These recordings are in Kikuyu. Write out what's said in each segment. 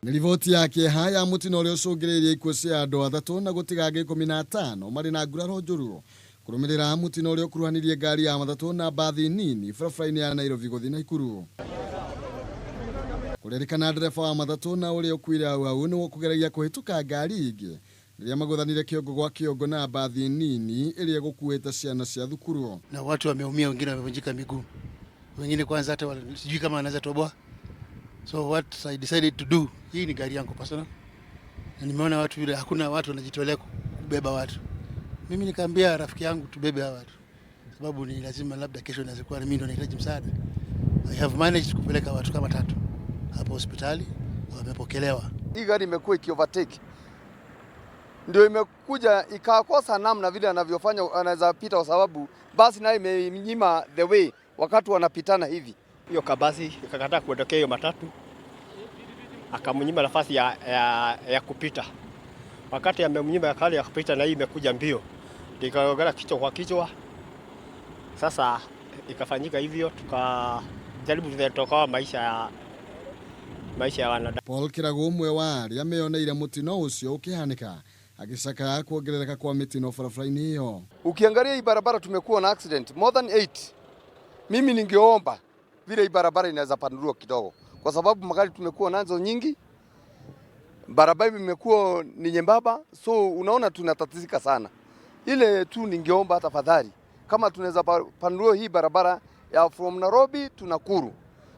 Nĩ riboti ya kĩeha ya mũtino ũrĩa ũcũngĩrĩirie ikuũ cia andũ 3 na gũtiga angĩ 15 marĩ na nguraro njũru kũrũmĩrĩra mũtino ũrĩa ũkuruhanirie ngari ya matatũ na mbathi nini barabara-inĩ ya Nairobi gũthiĩ Naikuru. Kũrerĩkana ndereba wa matatũ na ũrĩa ũkuire hau hau nĩ kũgeragia kũhĩtũka ngari ingĩ rĩrĩa magũthanire kĩongo gwa kĩongo na mbathi nini ĩrĩa ĩgũkuĩte ciana cia thukuru. Na watu wameumia, wengine wamevunjika miguu, wengine kwanza hata sijui kama wanaweza toboa. So what I decided to do, hii ni gari yangu personal, na nimeona watu vile hakuna watu wanajitolea kubeba watu. Mimi nikaambia rafiki yangu tubebe hawa watu, sababu ni lazima, labda kesho inaweza kuwa mimi ndo nahitaji msaada. I have managed kupeleka watu kama 3 hapo hospitali, wamepokelewa. Hii gari imekuwa ikiovertake, ndio imekuja ikakosa namna vile anavyofanya, anaweza pita kwa sababu basi nayo imenyima the way wakati wanapitana hivi. Hiyo kabasi ikakataa kuondokea hiyo matatu, akamnyima nafasi ya kupita. Wakati amemnyima hali ya kupita na hii imekuja mbio, ikagongana kichwa kwa kichwa. Sasa ikafanyika hivyo, tukajaribu kutokoa maisha ya wanadamu. Paul Kiragu ũmwe wa arĩa meyoneire mũtino ũcio ũkĩhanĩka agĩcakaya kuongerereka kwa mĩtino barabara-inĩ ĩyo. Ukiangalia hii barabara tumekuwa na accident more than 8. Mimi ningeomba vile hii barabara inaweza panuliwa kidogo, kwa sababu magari tumekuwa nazo nyingi, barabara imekuwa ni nyembamba, so unaona tunatatizika sana. Ile tu ningeomba tafadhali, kama tunaweza panuliwa hii barabara ya from Nairobi to Nakuru,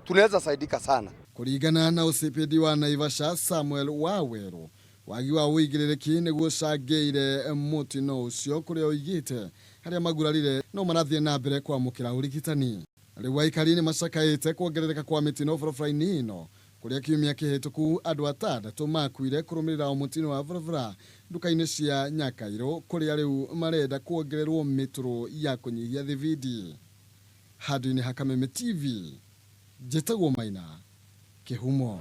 tunaweza saidika sana. Kũringana na OCPD wa Naivasha Samuel Waweru, wagi wa ũigĩrĩrĩki nĩguo ũcangĩire mũtino ũcio kũrĩa oigĩte harĩa magurarire no marathiĩ na mbere kwamũkĩra ũrigitani. Rĩu aikari nĩ macakaĩte kuongerereka kwa mĩtino barabara-inĩ ĩno kũrĩa kiumia kĩhĩtũku andũ 6 makuire kũrũmĩrĩra o mũtino wa barabara nduka-inĩ cia Nyakairũ kũrĩa rĩu marenda kuongererwo mĩtũrũ ya kũnyihia thibindi. Handũ-inĩ ha Kameme TV, njĩtagwo Maina Kĩhumo.